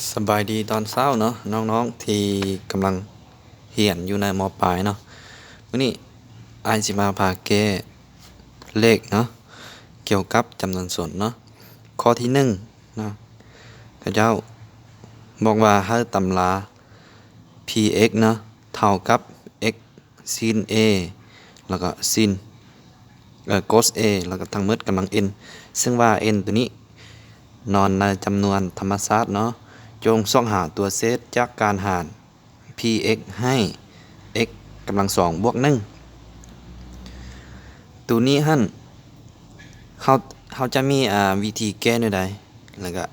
ສະບາຍດີຕອນເຊົ້າເນາະ ນ້ອງໆທີ່ກຳລັງຮຽນຢູ່ໃນ ມ.ປາຍ ເນາະ. ມື້ນີ້ອ້າຍຊິມາພາແກ້ເລກເນາະ ກ່ຽວກັບຈຳນວນສົນເນາະ. ຂໍ້ທີໜຶ່ງເນາະ ເຂົາເຈົ້າບອກວ່າໃຫ້ຕຳລາ P x ເນາະ ເທົ່າກັບ x sin A ແລ້ວກໍ sin ເອີ cos A ແລ້ວກໍທັງໝົດກຳລັງ n ເຊິ່ງວ່າ n ຕົວນີ້ນອນໃນຈຳນວນທຳມະຊາດເນາະ. ຈົ່ງຊອກຫາຕົວເສດຈາກການຫານ P x ໃຫ້ x ກຳລັງສອງບວກໜຶ່ງ. ຕົວນີ້ຫັ້ນ ເຮົາ ເຮົາຈະມີ ອ່າ ວິທີແກ້ແນວໃດ ແລ້ວກໍ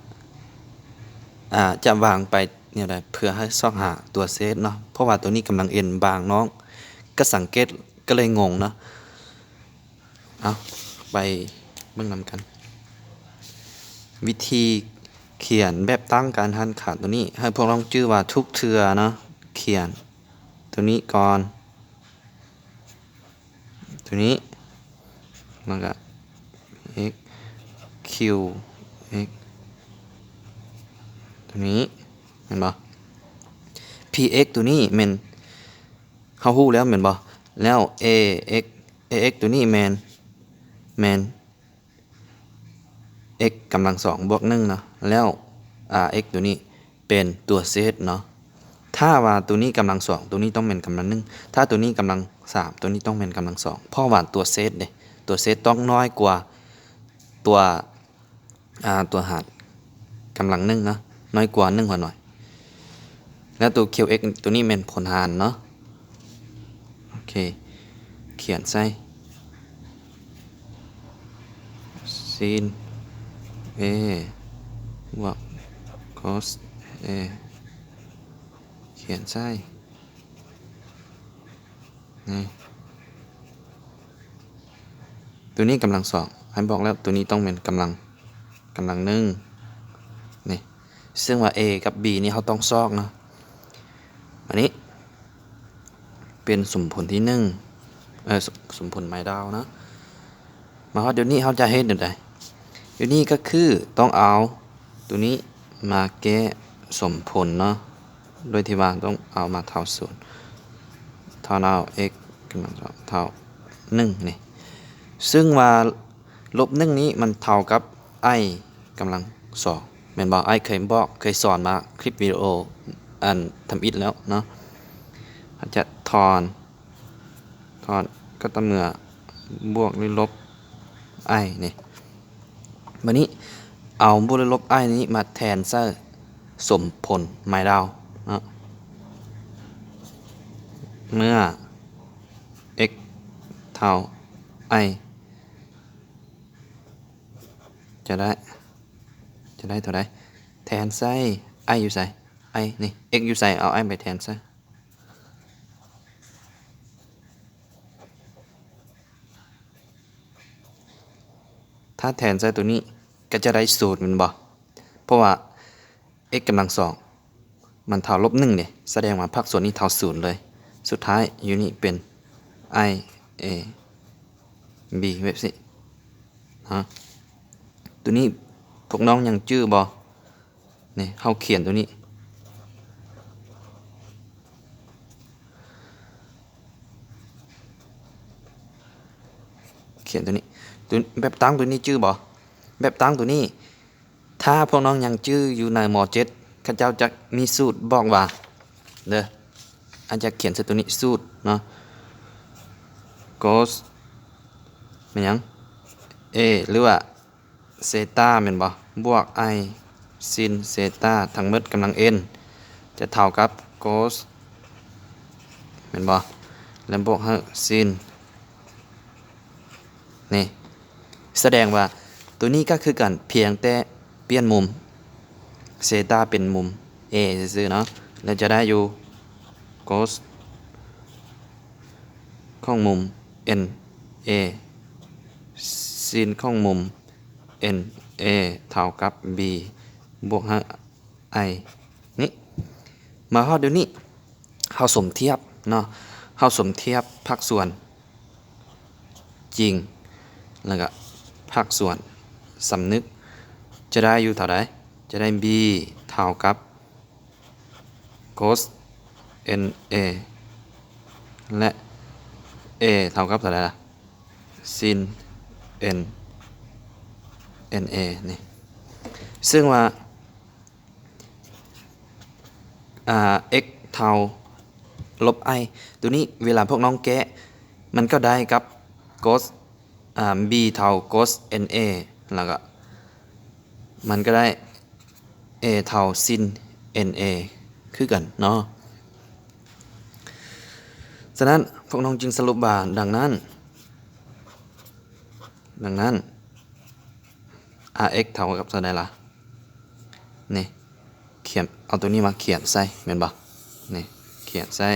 ອ່າ ຈະວາງໄປ ແນວໃດ ເພື່ອໃຫ້ຊອກຫາຕົວເສດເນາະ ເພາະວ່າຕົວນີ້ກຳລັງ n ບາງນ້ອງກໍສັງເກດ ກໍເລີຍງົງເນາະ. ເອົາ ໄປເບິ່ງນຳກັນ ວິທີຂຽນແບບຕັ້ງການຫັນຄ່າຕົວນີ້ ໃຫ້ພວກນ້ອງຈື່ວ່າທຸກເທື່ອເນາະ ຂຽນຕົວນີ້ກ່ອນ ຕົວນີ້ ແລ້ວກະ x q x ຕົວນີ້ ແມ່ນບໍ່? P x ຕົວນີ້ແມ່ນ ເຮົາຮູ້ແລ້ວແມ່ນບໍ່? ແລ້ວ A x A x ຕົວນີ້ແມ່ນ ແມ່ນ x ກຳລັງສອງບວກໜຶ່ງເນາະ ແລ້ວ R x ຕົວນີ້ເປັນຕົວເສດເນາະ. ຖ້າວ່າຕົວນີ້ກຳລັງສອງ ຕົວນີ້ຕ້ອງແມ່ນກຳລັງໜຶ່ງ ຖ້າຕົວນີ້ກຳລັງສາມ ຕົວນີ້ຕ້ອງແມ່ນກຳລັງສອງ ເພາະວ່າຕົວເສດເດ້ ຕົວເສດຕ້ອງນ້ອຍກວ່າຕົວ ອ່າ ຕົວຫານກຳລັງໜຶ່ງເນາະ ນ້ອຍກວ່າໜຶ່ງຫົວໜ້ອຍ ແລ້ວຕົວ Q x ຕົວນີ້ແມ່ນຜົນຫານເນາະ. ໂອເຄ ຂຽນໃສ່ sin A ບວກ cos A ຂຽນໃສ່ ນີ້ ຕົວນີ້ກຳລັງສອງ ໃຫ້ບອກແລ້ວ ຕົວນີ້ຕ້ອງແມ່ນກຳລັງ ກຳລັງໜຶ່ງ ນີ້ ເຊິ່ງວ່າ A ກັບ B ນີ້ເຮົາຕ້ອງຊອກເນາະ. ອັນນີ້ເປັນສົມຜົນທີໜຶ່ງ ເອີ ສົມ ສົມຜົນໄມ້ດາວເນາະ. ມາຮອດດຽວນີ້ເຮົາຈະເຮັດແນວໃດ? ດຽວນີ້ກໍຄືຕ້ອງເອົາຕົວນີ້ມາແກ້ສົມຜົນເນາະ ໂດຍທີ່ວ່າຕ້ອງເອົາມາເທົ່າສູນ ເທົ່າເທົ່າ x ກຳລັງສອງເທົ່າໜຶ່ງນີ້ ເຊິ່ງວ່າລົບໜຶ່ງນີ້ມັນເທົ່າກັບ i ກຳລັງສອງ ແມ່ນບໍ່? ອ້າຍເຄີຍບອກ ເຄີຍສອນມາຄລິບວິດີໂອອັນທຳອິດແລ້ວເນາະ. ເຮົາຈະຖອນ ຖອນກໍຕໍ່ເມື່ອບວກຫຼືລົບ i ນີ້ ບາດນີ້ເອົາບວກຫຼືລົບ i ນີ້ມາແທນໃສ່ສົມຜົນໄມ້ດາວເນາະ ເມື່ອ x ເທົ່າ i ຈະໄດ້ ຈະໄດ້ເທົ່າໃດ? ແທນໃສ່ i ຢູ່ໃສ? i ນີ້ x ຢູ່ໃສ? ເອົາ i ໄປແທນໃສ່ ຖ້າແທນໃສ່ຕົວນີ້ກໍຈະໄດ້ສູນແມ່ນບໍ່? ເພາະວ່າ x ກຳລັງສອງມັນເທົ່າລົບໜຶ່ງເດ້ ສະແດງວ່າພາກສ່ວນນີ້ເທົ່າສູນເລີຍ. ສຸດທ້າຍຢູ່ນີ້ເປັນ i a b ແບບນີ້ເນາະ. ຕົວນີ້ພວກນ້ອງຍັງຈື່ບໍ່? ນີ້ ເຮົາຂຽນຕົວນີ້ ຂຽນຕົວນີ້ ຕົວ ແບບຕັ້ງຕົວນີ້ຈື່ບໍ່? ແບບຕັ້ງຕົວນີ້ ຖ້າພວກນ້ອງຍັງຈື່ຢູ່ໃນ ມ.ເຈັດ ເຂົາເຈົ້າຈະມີສູດບອກວ່າ ເດີ ອາດຈະຂຽນໃສ່ຕົວນີ້ ສູດເນາະ cos ແມ່ນຫຍັງ? A ຫຼືວ່າ ເຊຕາແມ່ນບໍ່? ບວກ i sin ເຊຕາທັງໝົດກຳລັງ n ຈະເທົ່າກັບ cos ແມ່ນບໍ່? ແລ້ວບວກໃຫ້ sin ນີ້ ສະແດງວ່າຕົວນີ້ກໍຄືກັນ ພຽງແຕ່ປ່ຽນມຸມ ເຊຕາເປັນມຸມ A ຊື່ໆເນາະ ແລ້ວຈະໄດ້ຢູ່ cos ຂອງມຸມ N A sin ຂອງມຸມ N A ເທົ່າກັບ B ບວກໃຫ້ i ນີ້. ມາຮອດດຽວນີ້ ເຮົາສົມທຽບເນາະ ເຮົາສົມທຽບພາກສ່ວນຈິງ ແລ້ວກະພາກສ່ວນສຳນຶກ ຈະໄດ້ຢູ່ເທົ່າໃດ? ຈະໄດ້ B ເທົ່າກັບ cos n a ແລະ a ເທົ່າກັບເທົ່າໃດລະ? sin n n a ນີ້ ເຊິ່ງວ່າ ອາ x ເທົ່າລົບ i ໂຕນີ້ເວລາພວກນ້ອງແກະ ມັນກໍໄດ້ກັບ cos ອາ b ເທົ່າ cos n a ແລ້ວກໍມັນກໍໄດ້ a ເທົ່າ sin n a ຄືກັນເນາະ. ສະນັ້ນ ພວກນ້ອງຈຶ່ງສະຫຼຸບວ່າ ດັ່ງນັ້ນ ດັ່ງນັ້ນ r x ເທົ່າກັບເທົ່າໃດລະ? ນີ້ ຂຽນ ເອົາໂຕນີ້ມາຂຽນໃສ່ແມ່ນບໍ່? ນີ້ ຂຽນໃສ່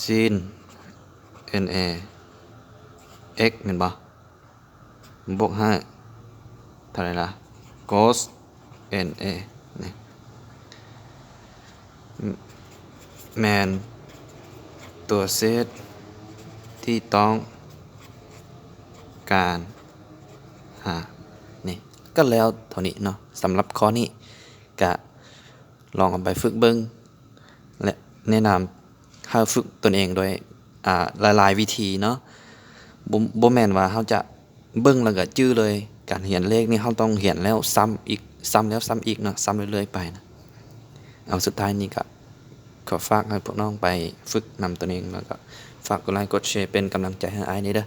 sin n a x ແມ່ນບໍ່? ບວກໃຫ້ເທົ່າໃດລະ? cos n a ນີ້ ແມ່ນຕົວເສດທີ່ຕ້ອງການຫາ ນີ້ ກໍແລ້ວເທົ່ານີ້ເນາະ. ສຳລັບຂໍ້ນີ້ກະລອງເອົາໄປຝຶກເບິ່ງ ແລະ ແນະນຳໃຫ້ຝຶກຕົນເອງໂດຍ ອາ ຫຼາຍໆວິທີເນາະ. ບໍ່ ບໍ່ແມ່ນວ່າເຮົາຈະເບິ່ງແລ້ວກໍຈື່ເລີຍ. ການຮຽນເລກນີ້ເຮົາຕ້ອງຮຽນແລ້ວຊ້ຳອີກ ຊ້ຳແລ້ວຊ້ຳອີກເນາະ ຊ້ຳເລື້ອຍໆໄປນະ. ເອົາ ສຸດທ້າຍນີ້ກໍຂໍຝາກໃຫ້ພວກນ້ອງໄປຝຶກນຳຕົນເອງ ແລ້ວກໍຝາກກົດໄລກົດແຊເປັນກຳລັງໃຈໃຫ້ອ້າຍແດ່ເດີ.